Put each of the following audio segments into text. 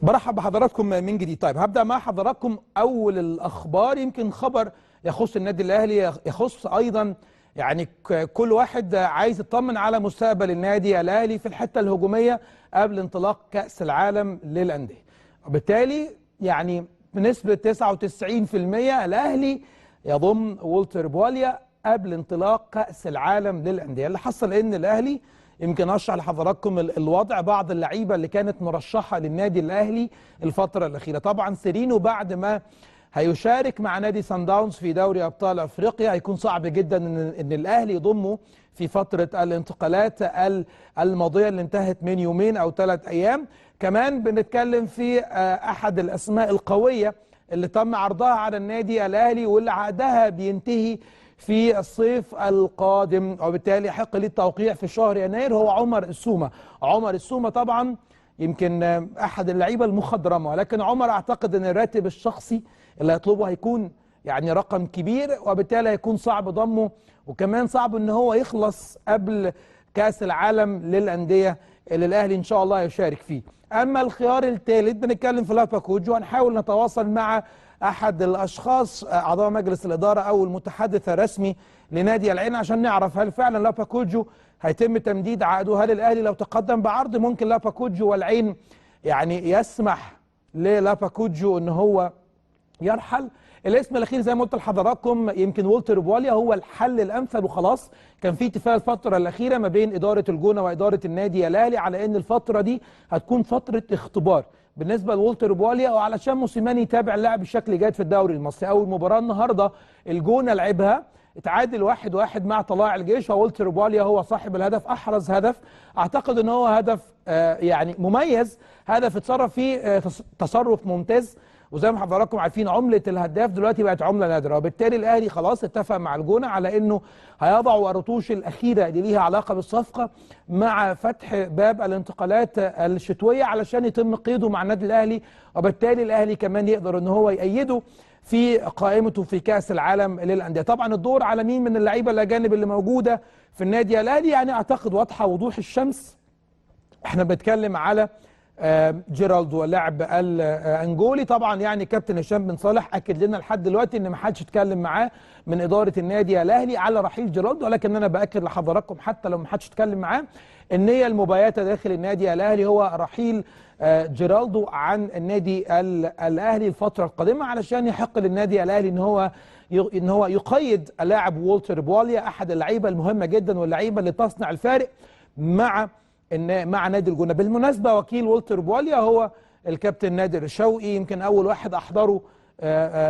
برحب بحضراتكم من جديد. طيب هبدأ مع حضراتكم أول الأخبار، يمكن خبر يخص النادي الأهلي، يخص أيضا يعني كل واحد عايز يطمن على مستقبل النادي الأهلي في الحتة الهجومية قبل انطلاق كأس العالم للأندية. وبالتالي يعني بنسبة 99% الأهلي يضم والتر بواليا قبل انطلاق كأس العالم للأندية. اللي حصل إن الأهلي، يمكن اشرح لحضراتكم الوضع، بعض اللعيبة اللي كانت مرشحة للنادي الاهلي الفترة الاخيرة، طبعا سيرينو بعد ما هيشارك مع نادي سان داونز في دوري ابطال افريقيا هيكون صعب جدا ان الاهلي يضمه في فترة الانتقالات الماضية اللي انتهت من يومين او 3 ايام. كمان بنتكلم في احد الاسماء القوية اللي تم عرضها على النادي الاهلي واللي عقدها بينتهي في الصيف القادم وبالتالي يحق ليه التوقيع في شهر يناير، هو عمر السومه. عمر السومه طبعا يمكن احد اللعيبة المخضرمه، ولكن عمر اعتقد ان الراتب الشخصي اللي هيطلبه هيكون يعني رقم كبير، وبالتالي هيكون صعب ضمه، وكمان صعب ان هو يخلص قبل كاس العالم للاندية اللي الاهلي ان شاء الله يشارك فيه. اما الخيار الثالث بنتكلم في لابا كوجو، هنحاول نتواصل مع احد الاشخاص اعضاء مجلس الادارة او المتحدث الرسمي لنادي العين عشان نعرف هل فعلا لابا كوجو هيتم تمديد عقده، هل الاهلي لو تقدم بعرض ممكن لابا كوجو والعين يعني يسمح للابا كوجو ان هو يرحل. الاسم الاخير زي ما قلت لحضراتكم يمكن والتر بواليا هو الحل الامثل، وخلاص كان في اتفاق الفترة الاخيرة ما بين ادارة الجونه واداره النادي الاهلي على ان الفترة دي هتكون فترة اختبار بالنسبة لولتر بواليا، وعلشان موسيماني يتابع اللاعب بشكل جيد في الدوري المصري. اول مباراة النهارده الجونه لعبها اتعادل 1-1 مع طلائع الجيش، وولتر بواليا هو صاحب الهدف، احرز هدف اعتقد ان هو هدف يعني مميز، هدف اتصرف فيه تصرف ممتاز. وزي ما حضراتكم عارفين عملة الهداف دلوقتي بقت عملة نادرة، وبالتالي الأهلي خلاص اتفق مع الجونة على إنه هيضعوا الرتوش الأخيرة اللي ليها علاقة بالصفقة مع فتح باب الانتقالات الشتوية علشان يتم قيده مع النادي الأهلي، وبالتالي الأهلي كمان يقدر إن هو يأيده في قائمته في كأس العالم للأندية. طبعا الدور على مين من اللعيبة الأجانب اللي موجودة في النادي الأهلي يعني أعتقد واضحة وضوح الشمس. احنا بنتكلم على جيرالدو اللاعب الانجولي، طبعا يعني كابتن هشام بن صالح اكد لنا لحد دلوقتي ان ما حدش اتكلم معاه من ادارة النادي الاهلي على رحيل جيرالدو، ولكن انا باكد لحضراتكم حتى لو ما حدش اتكلم معاه النية المبيته داخل النادي الاهلي هو رحيل جيرالدو عن النادي الاهلي الفترة القادمة علشان يحق للنادي الاهلي ان هو يقيد اللاعب والتر بواليا، احد اللعيبة المهمة جدا واللعيبة اللي تصنع الفارق مع نادي الجونه. بالمناسبة وكيل والتر بواليا هو الكابتن نادر شوقي، يمكن اول واحد احضره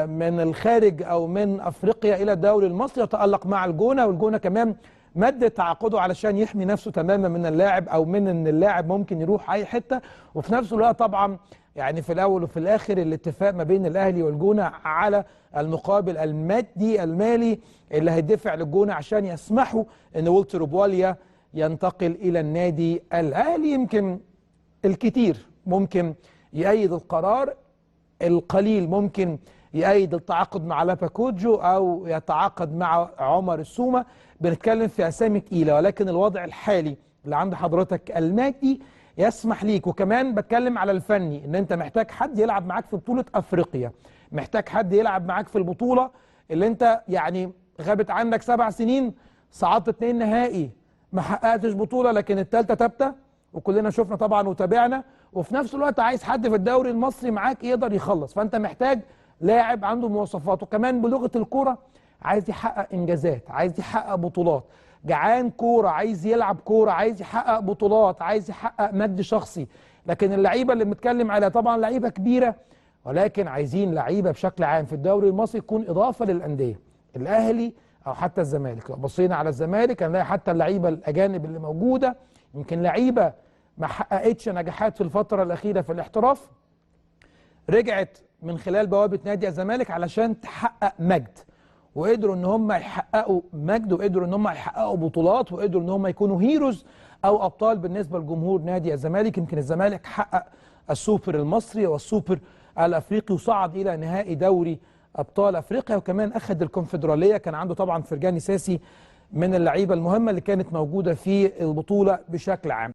من الخارج او من افريقيا الى الدوري المصري، وتالق مع الجونه، والجونه كمان مد تعاقده علشان يحمي نفسه تماما من اللاعب او من ان اللاعب ممكن يروح اي حتة. وفي نفس الوقت طبعا يعني في الاول وفي الاخر الاتفاق ما بين الاهلي والجونه على المقابل المادي المالي اللي هيدفع للجونه عشان يسمحوا ان والتر بواليا ينتقل إلى النادي الأهلي. يمكن الكثير ممكن يأيد القرار، القليل ممكن يأيد التعاقد مع لابا كوجو أو يتعاقد مع عمر السومة. بنتكلم في أسامي تقيلة، ولكن الوضع الحالي اللي عند حضرتك المادي يسمح ليك، وكمان بتكلم على الفني إن أنت محتاج حد يلعب معاك في بطولة أفريقيا، محتاج حد يلعب معاك في البطولة اللي أنت يعني غابت عنك 7 سنين، صعدت 2 نهائي ما حققتش بطولة، لكن الثالثة ثابتة وكلنا شفنا طبعا وتابعنا. وفي نفس الوقت عايز حد في الدوري المصري معاك يقدر يخلص، فانت محتاج لاعب عنده مواصفات، وكمان بلغة الكورة عايز يحقق انجازات، عايز يحقق بطولات، جعان كورة، عايز يلعب كورة، عايز يحقق بطولات، عايز يحقق مجد شخصي. لكن اللعيبة اللي بنتكلم عليها طبعا لعيبة كبيرة، ولكن عايزين لعيبة بشكل عام في الدوري المصري يكون إضافة للأندية، الأهلي او حتى الزمالك. لو بصينا على الزمالك هنلاقي حتى اللعيبة الاجانب اللي موجودة يمكن لعيبة ما حققتش نجاحات في الفترة الاخيرة في الاحتراف، رجعت من خلال بوابه نادي الزمالك علشان تحقق مجد، وقدروا ان هم يحققوا مجد، وقدروا ان هم يحققوا بطولات، وقدروا ان هم يكونوا heroes او ابطال بالنسبة لجمهور نادي الزمالك. يمكن الزمالك حقق السوبر المصري والسوبر الافريقي وصعد الى نهائي دوري ابطال افريقيا، وكمان اخذ الكونفدراليه. كان عنده طبعا فرجاني ساسي من اللعيبة المهمة اللي كانت موجودة في البطولة بشكل عام.